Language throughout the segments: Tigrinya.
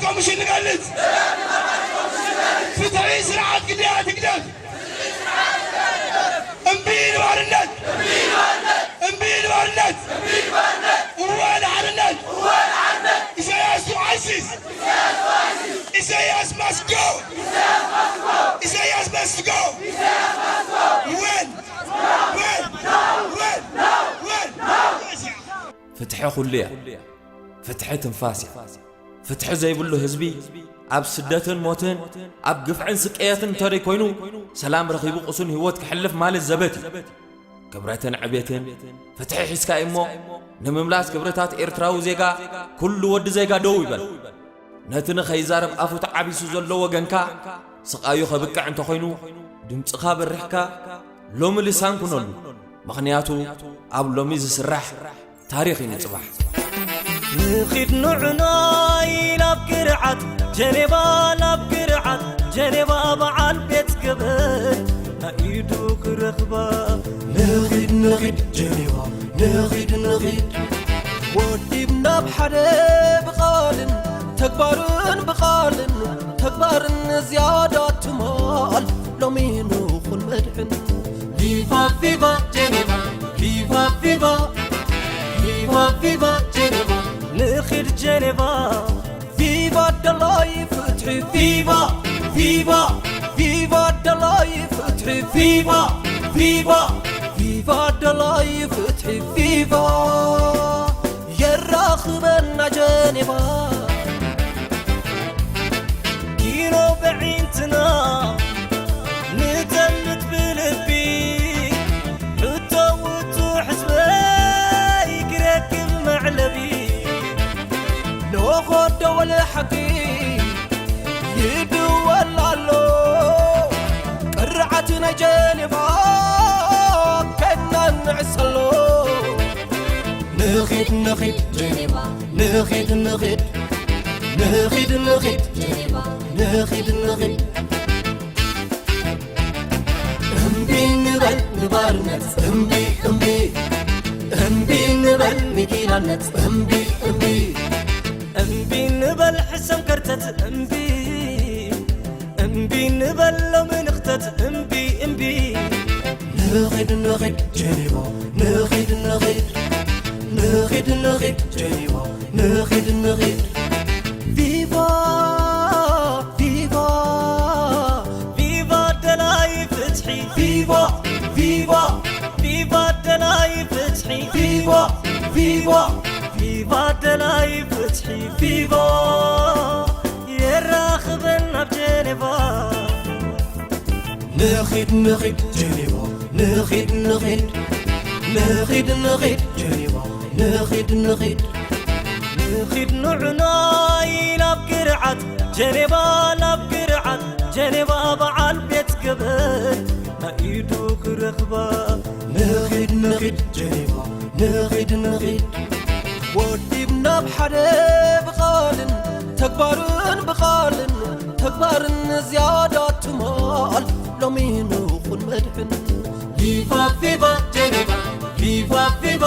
ኮሚሽን ንገልጽ። ፍትሒ ስርዓት ግዳያት ህግደፍ። እምቢ ንባርነት! እምቢ ንባርነት! እወ ንሓርነት! ኢሳያስ to ISIS! ኢሳያስ must go! ኢሳያስ must go! When? When? When? When? ፍትሒ ኩሉ እያ። ፍትሒ ትንፋስ እያ። ፍትሒ ዘይብሉ ህዝቢ ኣብ ስደትን ሞትን ኣብ ግፍዕን ስቅየትን እንተደይ ኮይኑ ሰላም ረኺቡ ቁሱን ህይወት ክሕልፍ ማለት ዘበት እዩ። ክብረትን ዕቤትን ፍትሒ ሒዝካ እሞ ንምምላስ ክብርታት ኤርትራዊ ዜጋ ኩሉ ወዲ ዜጋ ደው ይበል። ነቲ ንኸይዛረብ ኣፉ ተዓቢሱ ዘሎ ወገንካ ስቓዩ ከብቅዕ እንተኾይኑ ድምፅኻ በሪሕካ ሎሚ ልሳን ኩነሉ። ምኽንያቱ ኣብ ሎሚ ዝስራሕ ታሪኽ እዩ ንጽባሕ። ንኺድ ንዑናይ ናብ ግርዓት ጀኔቫ፣ ናብ ግርዓት ጀኔቫ በዓል ቤት ገበን ናይ ኢዱ ክረኽባ። ንኺድ ንኺድ ጀኔቫ፣ ንኺድ ንኺድ ወዲብና ብሓደ ብቓልን ተግባርን፣ ብቓልን ተግባርን ዝያዳ ትማል ሎሚ ንኹን መድሕን። ቪቫ ቪቫ ጀኔቫ፣ ቪቫ ቪቫ፣ ቪቫ ቪቫ ጀኔቫ፣ ንኺድ ጀኔቫ። ቪቫ ደላይ ፍትሒ፣ ቪቫ፣ ቪቫ፣ ቪቫ ደላይ ፍትሒ፣ ቪቫ፣ ቪቫ፣ ቪቫ ደላይ ፍትሒ፣ ቪቫ የራኽበና ጀኔቫ። ኪኖ ብዒንትና ንተምት ብልቢ፣ ሕቶ ውጹ ሕዝበይ ክረክብ መዕለቢ። ኖኾ ደወል ሓቂ ይድወል ኣሎ፣ ቅርዓት ናይ ጀኔቫ ከናንዕስ ኣሎ። ንኺድ ንኺድ ጀኔቫ፣ ንኺድ ንኺድ፣ ንኺድ ንኺድ ጀኔቫ፣ ንኺድ ንኺድ። እምቢ ንበል ንባርነት፣ እምቢ፣ እምቢ። እምቢ ንበል ንጊላነት፣ እምቢ፣ እምቢ። እምቢ ንበል ሕሰም ከርተት፣ እምቢ። እምቢ ንበል ሎሚ ንኽተት፣ እምቢ፣ እምቢ። ንኺድ ንኺድ ጀኔቫ፣ ንኺድ ንኺድ። ንኺድ ንኺድ ጀኔቫ፣ ንኺድ ንኺድ። ቪቫ፣ ቪቫ፣ ቪቫ ደላይ ፍትሒ። ቪቫ፣ ቪቫ፣ ቪቫ ደላይ ፍትሒ። ቪቫ፣ ቪቫ፣ ቪቫ ደላይ ፍትሒ። ቪቫ የራኽበን ናብ ጀኔቫ። ንኺድ ንኺድ ጀኔቫ፣ ንኺድ ንኺድ። ንኺድ ንኺድ ጀኔቫ፣ ንኺድ ንኺድ። ንኺድ ንዑናይ ናብ ግርዓት ጀኔቫ፣ ናብ ግርዓት ጀኔቫ በዓል ቤት ገበን ናይ ኢዱ ክረኽባ። ንኺድ ንኺድ ጀኔቫ፣ ንኺድ ንኺድ። ወዲብና ብሓደ ብቓልን ተግባርን፣ ብቓልን ተግባርን ዝያዳ ትማል ሎሚ ንኹን መድሕን። ቪቫ ቪቫ ጀኔቫ፣ ቪቫ ቪቫ፣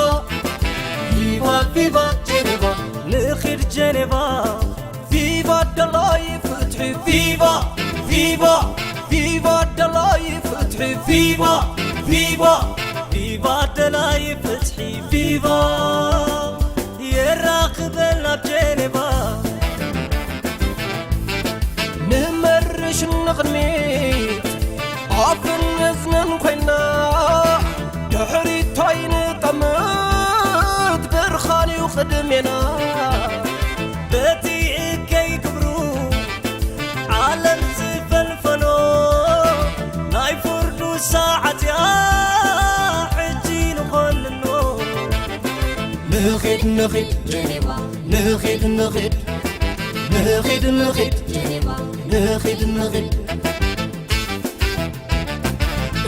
ቪቫ ቪቫ ጀኔቫ፣ ንኺድ ጀኔቫ። ቪቫ ደላይ ፍትሒ፣ ቪቫ ቪቫ፣ ቪቫ ደላይ ፍትሒ፣ ቪቫ ቪቫ፣ ቪቫ ደላይ ፍትሒ፣ ቪቫ የራኽበና ጀኔቫ። ንመርሽ ንቕድሚት ኣፍን እዝንን ኮይና፣ ድሕሪት ኣይንጠምት ብርኻን እዩ ቅድሜና። በቲ እከይ ግብሩ ዓለም ዝፈልፈሎ፣ ናይ ፍርዱ ሰዓት እያ ሕጂ ንኾንኖ። ንኺድ ንኺድ ጀኔቫ፣ ንኺድ ንኺድ፣ ንኺድ ንኺድ ጀኔቫ፣ ንኺድ ንኺድ።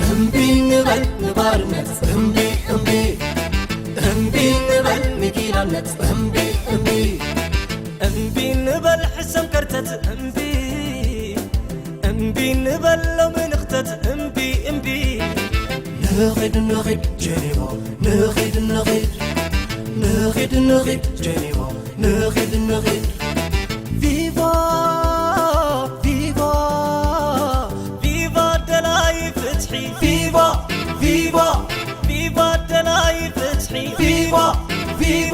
እምቢ ንበል ንባርነት፣ እምቢ፣ እምቢ። እምቢ ንበል ንጊላነት፣ እምቢ፣ እምቢ። እምቢ ንበል ሕሰም ከርተት፣ እምቢ። እምቢ ንበል ሎሚ ንኽተት፣ እምቢ፣ እምቢ። ንኺድ፣ ንኺድ ጀኔቫ፣ ንኺድ፣ ንኺድ። ንኺድ፣ ንኺድ ጀኔቫ፣ ንኺድ፣ ንኺድ። ቪቫ፣ ቪቫ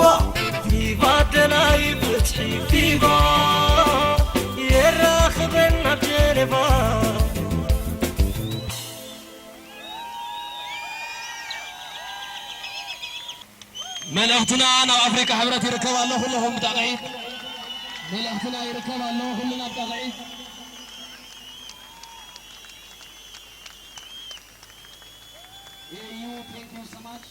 ቪቫ ደላይ ፍትሒ ቪቫ የራኽበና ኣብ ጀኔቫ። መልእኽትና ናብ ኣፍሪካ ሕብረት ይርከብ ኣሎ። ኩለኹም ብጣቕዒት መልእኽትና ይርከብ ኣሎ። ኩልና ብጣቕዒት። Thank you so much.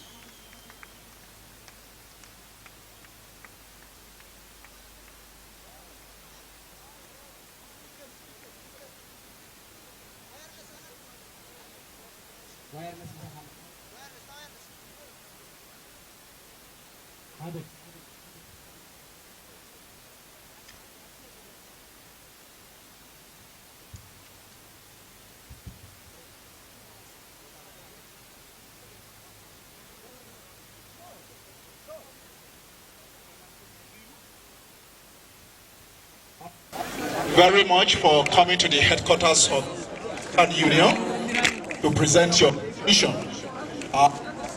Very much for coming to the headquarters of African Union to present your vision. Uh,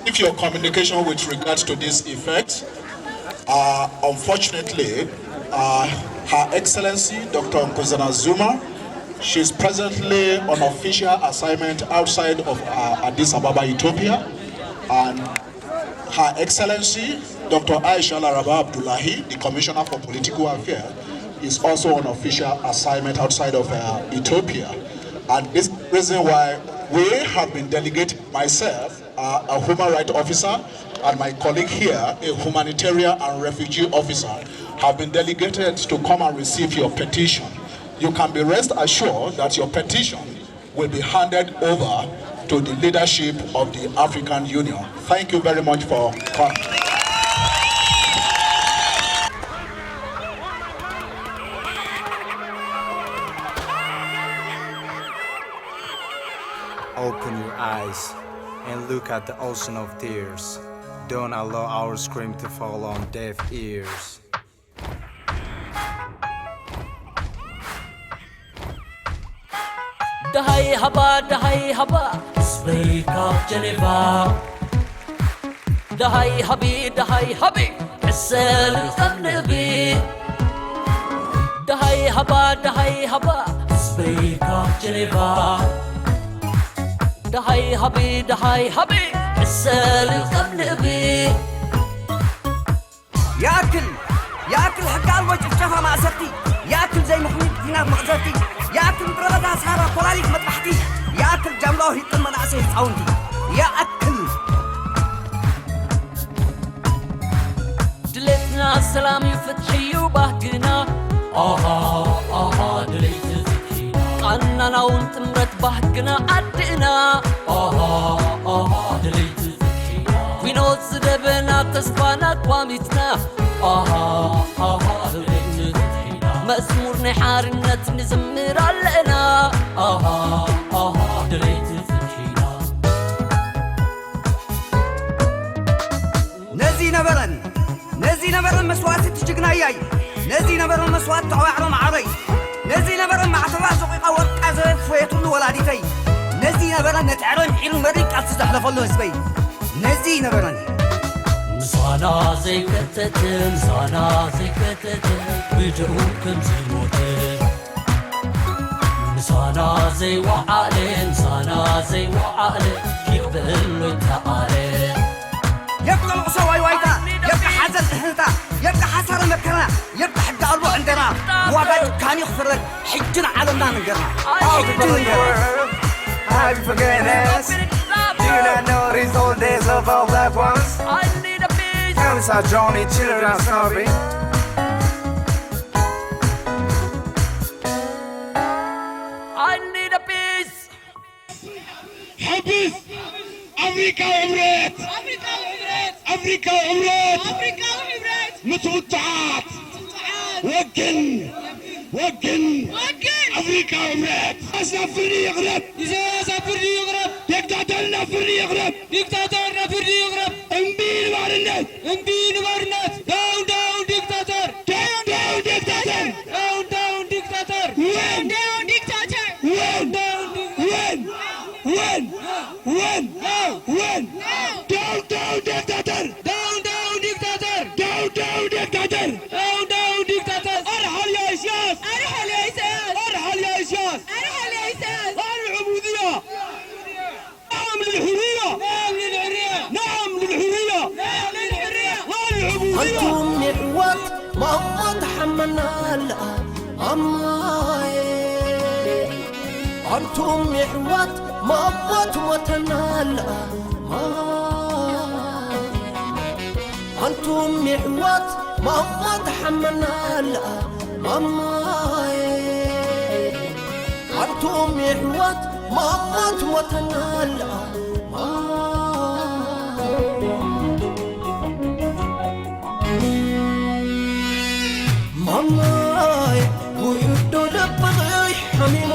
if your communication with regards to this effect, uh, unfortunately, uh, Her Excellency Doctor Nkosazana Zuma, she's presently on official assignment outside of uh, Addis Ababa, Ethiopia, and Her Excellency Doctor Aisha Laraba Abdullahi, the Commissioner for Political Affairs, is also on official assignment outside of uh, Ethiopia. And this is the reason why we have been delegated, myself, uh, a human rights officer, and my colleague here, a humanitarian and refugee officer, have been delegated to come and receive your petition. You can be rest assured that your petition will be handed over to the leadership of the African Union. Thank you very much for coming. Open your eyes and look at the ocean of tears. Don't allow our scream to fall on deaf ears. ደሃይ ሃባ ደሃይ ሃባ ስበይ ካብ ጀኔቫ። ደሃይ ሃቢ ደሃይ ሃቢ ዕሰል ከም ንእቢ። ደሃይ ሃባ ደሃይ ሃባ ስበይ ካብ ጀኔቫ። ደሃይ ሃቢ ደሃይ ሃቢ ዕሰል ከም ንእቢ። ይኣክል! ይኣክል ሕጊ ኣልቦ ጭፍጨፋ ማእሰርቲ! ይኣክል ዘይምኽኑይ ኲናት መቕዘፍቲ! ይኣክል ምድረ በዳ ሰሃራ ኮላሊት መጥባሕቲ! ይኣክል ጃምላዊ ሂጥን መናእሰይ ህፃውንቲ! ይኣክል! ድሌትና ሰላም እዩ ፍትሒ እዩ ባህግና ኣሃ ኣሃ ድሌት ፍትሒና ቃናና እውን ጥምረት ባህግና ዓድና ኣሃ ኣሃ ድሌት ፍትሒና ኲኖት ዝደበና ተስፋና ቋሚትና ኣሃ ኣሃ ድሌት ፍትሒና መስሙር ናይ ሓርነት ንዝምር ኣለና ኣሃ ኣሃ ድሌት ፍትሒና ነዚ ነበረን ነዚ ነበረን መስዋእቲ ትጅግናያይ ነዚ ነበረን መስዋእቲ ተቐባዕሮ ማዕረይ ነዚ ነበረን ማዕተባ ዞቒቓ ወርቃ ዘበን ፈየትሉ ወላዲተይ ነዚ ነበረን ነቲ ዕረ ምዒሩ መሪር ቃልሲ ዘሕለፈሉ ህዝበይ ነዚ ነበረን ምሳና ዘይከተተ ምሳና ዘይከተተ ብድኡ ከም ዝሞተ ምሳና ዘይወዓለ ምሳና ዘይወዓለ ይቕበሎ ይተኣለ የብቃ ለቕሶ ዋይዋይታ የብቃ ሓዘን እህልታ የብቃ ሓሳረ መከራ የብቃ ሕጊ ኣልቦ ዕንደራ ዋጋ ጭካኒ ክፍረድ ሕጂ ንዓለምና ንገራ ሕጂ ንገራ Have you forgotten us? Do you not know these old days of our loved ones? Thanks, our Johnny Children's Coffee. I need a piece. حبس أفريقيا ومرات أفريقيا ومرات أفريقيا ومرات أفريقيا ومرات متوتعات وقن وقن وقن أفريقيا ومرات إساس أفريقيا يغرب إساس أفريقيا يغرب ديكتاتورنا أفريقيا يغرب ديكتاتورنا أفريقيا يغرب أمبين وارنات Empty environment! Down, down, dictator! Down, down, dictator! Down, down, dictator! Win! Down, dictator! Win! Down, dictator! Win! Win! Win! Now! Win! Now! Down, down, dictator! Down, down, dictator! ኣንቱም የሕዋት ማማ ትሞተና ኣላ። ኣንቱም የሕዋት ማማ ትሓመና ኣላ። ማማየ፣ ኣንቱም የሕዋት ማማ ትሞተና ኣላ። ማማይ፣ ውሑድ ዶ ልብኺ ሓሚሙ?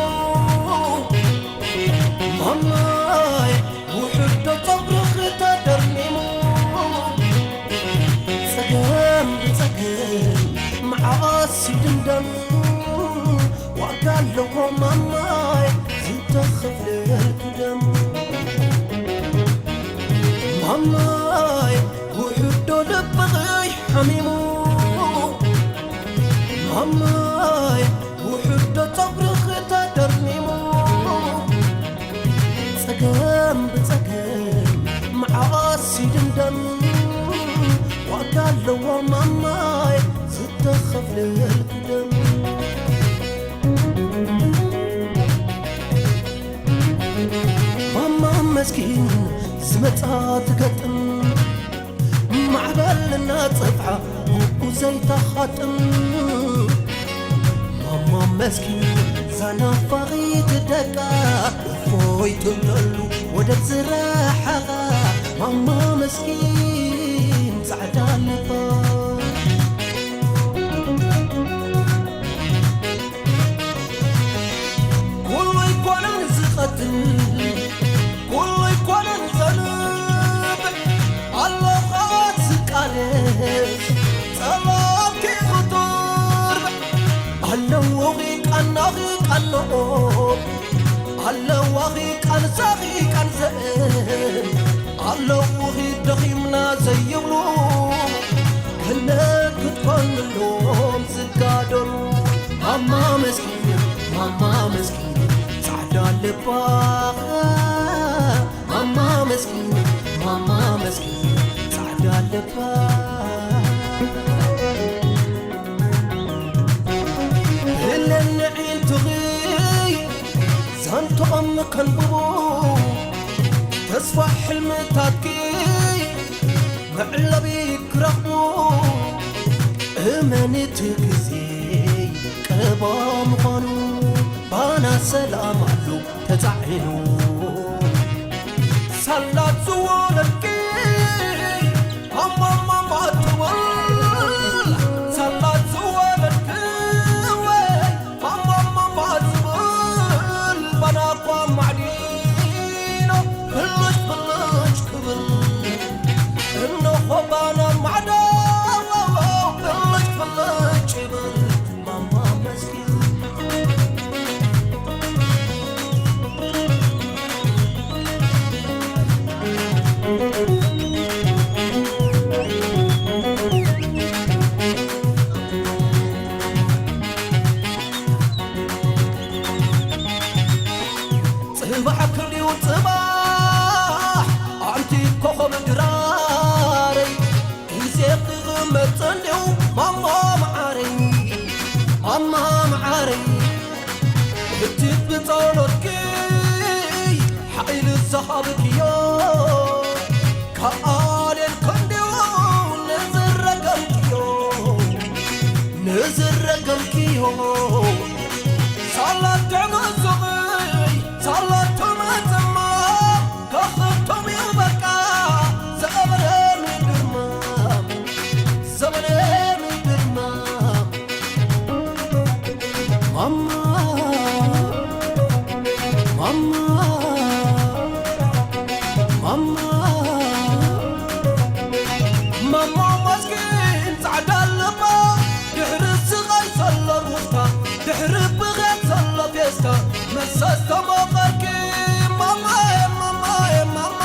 ማማይ፣ ውሑድ ዶ ጸጉርኺ ተደርሚሙ? ጸገም ብጸገም መዓስ ይድምደም? ዋጋ ኣለዎ ማማይ፣ ዝተኸፍለልኩ ደም። ማማይ፣ ውሑድ ዶ ልብኺ ሓሚሙ? ማማይ፣ ውሑድ ዶ ጸጉርኺ ተደርሚሙ? ጸገም ብጸገም መዓስ ይድምደም? ዋጋ ኣለዎ ማማይ፣ ዝተኸፍለልኩ ደም። ማማ መስኪን ዝመጻ ትገጥም፣ ማዕበል እናጸፍዓ ብኡ ዘይተኻጥም። ማማ መስኪን ዛናፋቒት ደቃ እፎይ ትብለሉ ወደብ ዝረሓቓ። ማማ መስኪን ጻዕዳ ልባ ኩሉ ኣይኮነን ዝቐትል፣ ኩሉ ኣይኮነን ዘንብ፣ ኣሎ ኻኣ ዝቃለስ ጸላምኪ ክቱር። ኣለዉኺ ቃናኺ ቃንኦ፣ ኣለዋኺ ቃንሳኺ ቃንዘን፣ ኣለዉኺ ደኺምና ዘይብሉ፣ ክነት ክትኮንሎም ዝጋደሉ። ማማ መስኪን፣ ማማ መስኪን፣ ጻዕዳ ልባ። ማማ መስኪን፣ ማማ መስኪን፣ ጻዕዳ ልባ። ህለን ንዒንትኺ ዛንትኦም ከንብቡ፣ ተስፋ ሕልምታትኪ መዕለቢ ክረኽቡ። እመኒ እቲ ግዜ ቀባ ምዃኑ፣ ባና ሰላም ኣሎ ተጻዒኑ። ሳላት ዝወለድኪ ማማ ማማ ትብል፣ ሳላት ዝወለድኪ ወይ ማማ ማማ ዝብል፣ ባና እኳ ማዕዲኖ ብልጭ ብልጭ ክብል። እንሆ ባና ማዕዶ ብልጭ ብልጭ ይብል። ማማ መስኪን። ጽባሕ ክንድዩ ጽባሕ ኣንቲ ኮኸብ ድራረይ፣ ግዜ ክቕመጥ እንድዩ ማማ መዓረይ፣ ማማ መዓረይ። እቲ ብጸሎትኪ ሓይሊ ዝሃብክዮ፣ ከኣልየልኪ እንድዩ ንዝረገምክዮ፣ ንዝረገምክዮ። ሳላ ትዕመጽኺ፣ ሳላ ትመጽማ፣ ከኽቶም እዩ በቃ ዘበነ ምድርማም፣ ዘበነ ምድርማም። ማማ፣ ማማ፣ ማማ፣ ማማ መስኪን ጻዕዳ ልባ፣ ድሕሪ ስቓይ ዘሎ ሩፍታ፣ ድሕሪ ብኽያት ዘሎ ፌስታ፣ መሰስ ተሞቐርኪ ማማየ፣ ማማየ፣ ማማ።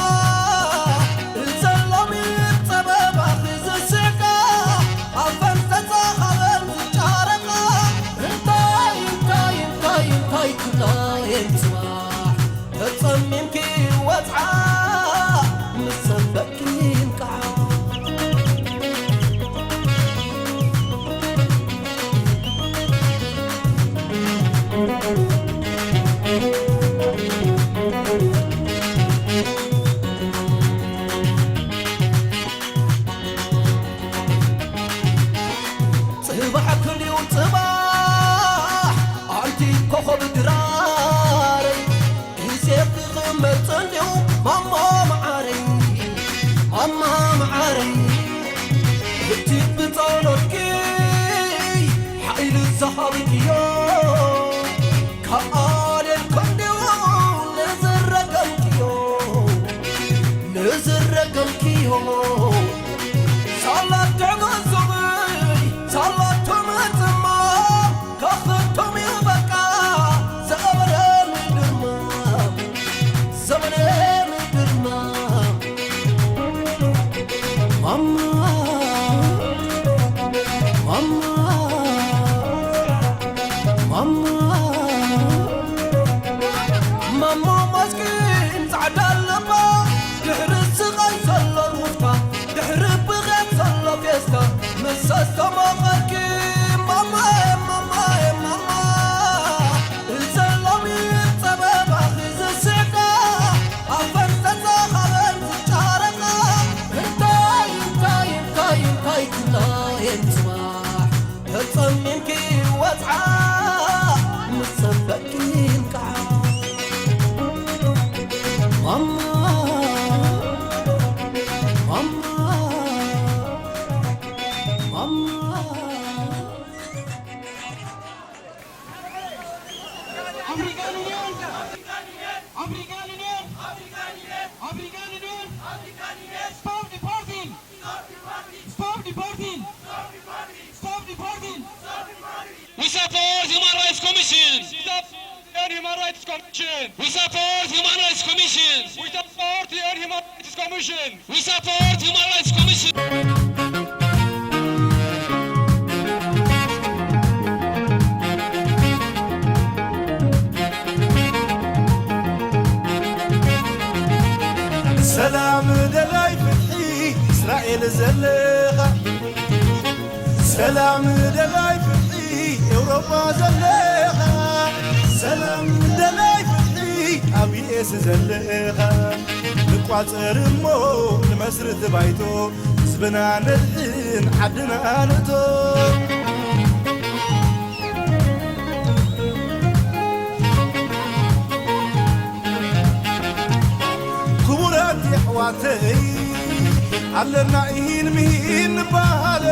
እዘን ሎሚ ጸበባኺ ዝስሕቃ፣ ኣፈን ተጻኻበን ዝጫረቃ፣ እንታይ፣ እንታይ፣ እንታይ፣ እንታይ ክብላ እየን ጽባሕ? ተጸሚምኪ ወጽዓ ምስ ሰንበድኪ እንቃዓ። ብድራረይ ግዜ ክቕመጥ ጸኒሑ ማማ መዓረይ፣ ማማ መዓረይ፣ እቲ ብጸሎትኪ ሓይሊ ዝሃብክዮ፣ ከኣልየልኪ እንድዩ ንዝረገምክዮ፣ ንዝረገምክዮ። ሳላ ትዕግስቲ፣ ሳላ ትምክሕቲ፣ ከኽቶም እዩ በቃ ዘበነ ምድርና፣ ዘበነ ምድርና። ማማ፣ ማማ፣ ማማ፣ ማማ መስኪን ጻዕዳ ኣለባ፣ ድሕሪ ስቓይ ዘሎ ሩፍታ፣ ድሕሪ ብኽያት ዘሎ ፌስታ፣ ምስ ኣስተማቐርኪ ማማየ፣ ማማየ፣ ማማ፣ እዘን ሎሚ ጸበባኺ ዝስሕቃ፣ ኣፈን ተዘኻረን ዝጫረቃ፣ እንታይ፣ እንታይ፣ እንታይ፣ እንታይ ክብላ እየን ጽባሕ? ተጸሚምኪ ወጽዓ ምስ ሰንበድኪ ይንቃዓ። ማማ፣ ማማ፣ ማማ። African Union! African Union! African Union! Stop deporting! Stop deporting! Stop deporting! We support Human Rights Commission. We support Human Rights Commission. We support Human Rights Commission. We support Human Rights Commission. We support Human Rights Commission. ሰላም ደላይ ፍትሒ እስራኤል ዘለኻ፣ ሰላም ደላይ ፍትሒ ኤውሮጳ ዘለኻ፣ ሰላም ደላይ ፍትሒ ኣብ ዩ ኤስ ዘለኻ፣ ንቋጸር እሞ ንመስርት ባይቶ፣ ህዝብና ነድሕን ዓድና ንእቶ። ክቡራት የሕዋተይ፣ ኣለና ኢሂን ምሂን ንበሃሎ፣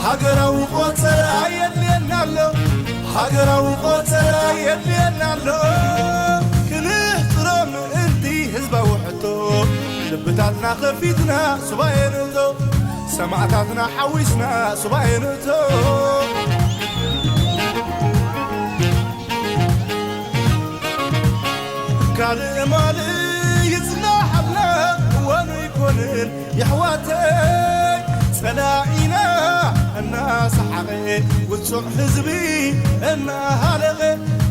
ሃገራዊ ቆጸራ የድልየና ኣሎ፣ ሃገራዊ ቆጸራ የድልየና ኣሎ። ክንሕጽሮ ምእንቲ ህዝባዊ ሕቶ፣ ልብታትና ከፊትና ሱባኤ ንእቶ፣ ሰማእታትና ሓዊስና ሱባኤ ንእቶ። ካልእ ማልእ ይጽናሓልና እዋኑ ኣይኮንን የሕዋተይ፣ ጸላኢና እናሰሓቐ ውጹዕ ህዝቢ እናሃለቐ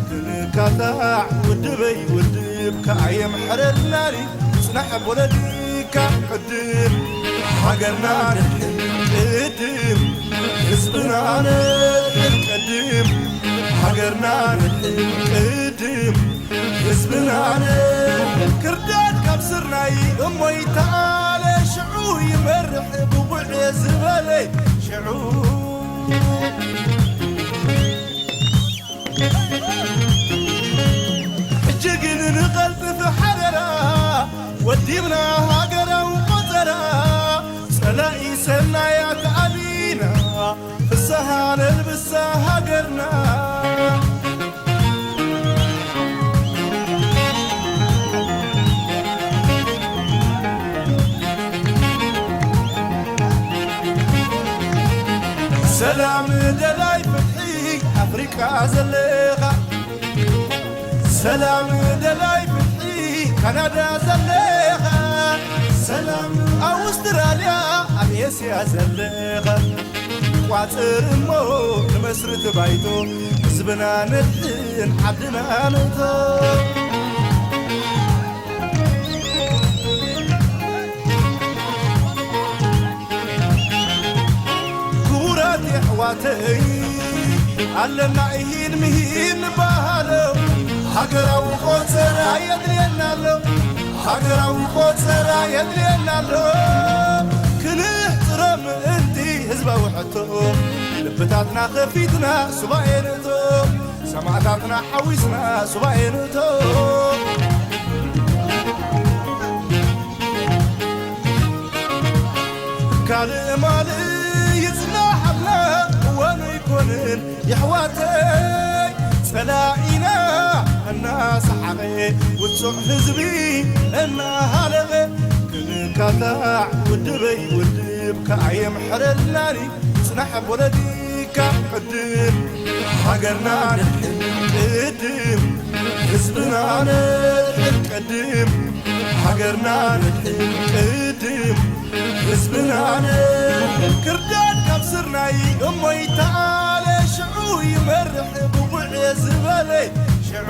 ክንካታዕ ውድበይ ውድብ ከኣ የምሕረልናኒ ጽናሕ ፖለቲካ ቅድም ሃገርና ንድሕን ቅድም ህዝብና ንድሕን ቅድም ሃገርና ንድሕን ቅድም ህዝብና ንድሕን ክርዳድ ካብ ስርናይ እሞ ይተኣለ ሽዑ ይመርሕ ብቑዕ ዝበለ ሽዑ ሕጂ ግን ንቐልጥፍ ሓደራ ወዲብና ሃገራዊ ቆጸራ ጸላኢ ሰናያት ኣሊና ፍስሃ ነልብሳ ሃገርና። ሰላም ደላይ ፍትሒ ኣፍሪቃ ዘለኻ፣ ሰላም ደላይ ፍትሒ ካናዳ ዘለኻ፣ ሰላም ኣውስትራልያ ኣብ ኤስያ ዘለኻ፣ ቋጽር እሞ ንመስርት ባይቶ ህዝብና ነድሕን ዓድና ንእቶ። ክቡራት የሕዋተይ ኣለና ኢሂን ምሂን ንበሃሎ ሃገራዊ ቆጸራ የድልየና ኣሎ ሃገራዊ ቆጸራ የድልየና ኣሎ ክንሕጽሮ ምእንቲ ህዝባዊ ሕቶ ልብታትና ከፊትና ሱባኤ ንእቶ ሰማእታትና ሓዊስና ሱባኤ ንእቶ። ካልእ ማልእ ይጽናሓልና እዋኑ ኣይኮንን የሕዋተይ። ጸላኢና እናሰሓቐ ውጹዕ ህዝቢ እናሃለቐ ክንካታዕ ውድበይ ውድብ ከኣ የምሕረልናኒ። ጽናሕ ፖለቲካ ቅድም፣ ሃገርና ነድሕን ቅድም፣ ህዝብና ነድሕን ቅድም፣ ሃገርና ነድሕን ቅድም፣ ህዝብና ነድሕን። ክርዳድ ካብ ስርናይ እሞ ይተኣለ፣ ሽዑ ይመርሕ ብቑዕ ዝበለ ሽዑ።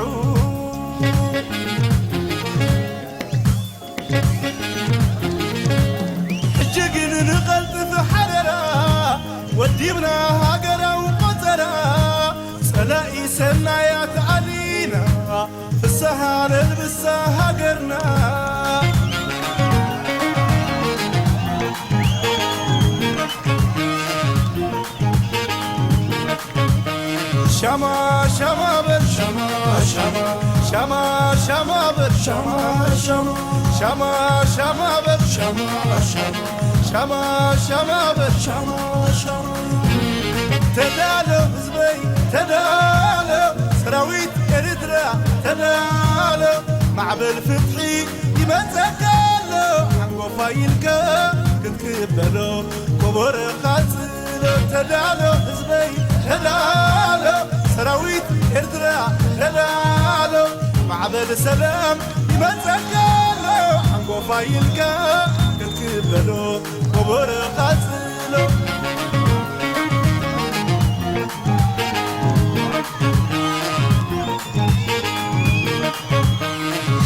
ሕጂ ግን ንቐልጥፍ ሓደራ፣ ወዲብና ሃገራዊ ቆጸራ፣ ጸላኢ ሰናያት ኣሊና፣ ፍስሃ ነልብሳ ሃገርና። ሻማ ሻማ በል ሻማ ሻማ ሻማ ሻማ በል ሻማ ሻማ ሻማ ሻማ በል ሻማ ሻማ ሻማ ሻማ በል ሻማ ሻማ። ተዳሎ ህዝበይ ተዳሎ፣ ሰራዊት ኤርትራ ተዳሎ፣ ማዕበል ፍትሒ ይመጸካ ኣሎ። ሓንጎፋይ ኢልካ ክትቅበሎ ኮቦርኻ ጽሎ። ተዳሎ ህዝበይ ተዳሎ፣ ሰራዊት ኤርትራ ተዳሎ፣ ማዕበል ሰላም ይመጸካ ኣሎ። ሓንጎፋይ ኢልካ ክትቅበሎ ኮቦርኻ ጽሎ።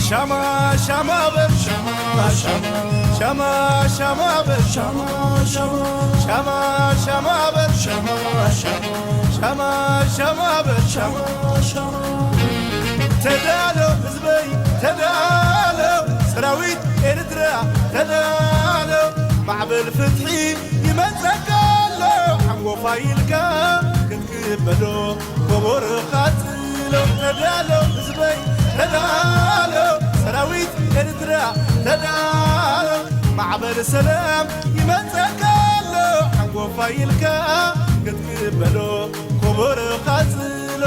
ሻማ ሻማ በል ሻማ ሻማ ሻማ ሻማ በል ሻማ ሻማ ሻማ ሻማ በል ሻማ ሻማ ሻማ ሻማ በል ሻማ ሻማ። ተዳሎ ህዝበይ ተዳሎ፣ ሰራዊት ኤርትራ ተዳሎ፣ ማዕበል ፍትሒ ይመጸካ ኣሎ። ሓንጎፋይ ኢልካ ክትቅበሎ ኮቦርኻ ጽሎ። ተዳሎ ህዝበይ ተዳሎ፣ ሰራዊት ኤርትራ ተዳሎ፣ ማዕበል ሰላም ይመጸካ ኣሎ። ሓንጎፋይ ኢልካ ክትቅበሎ ኮቦርኻ ጽሎ።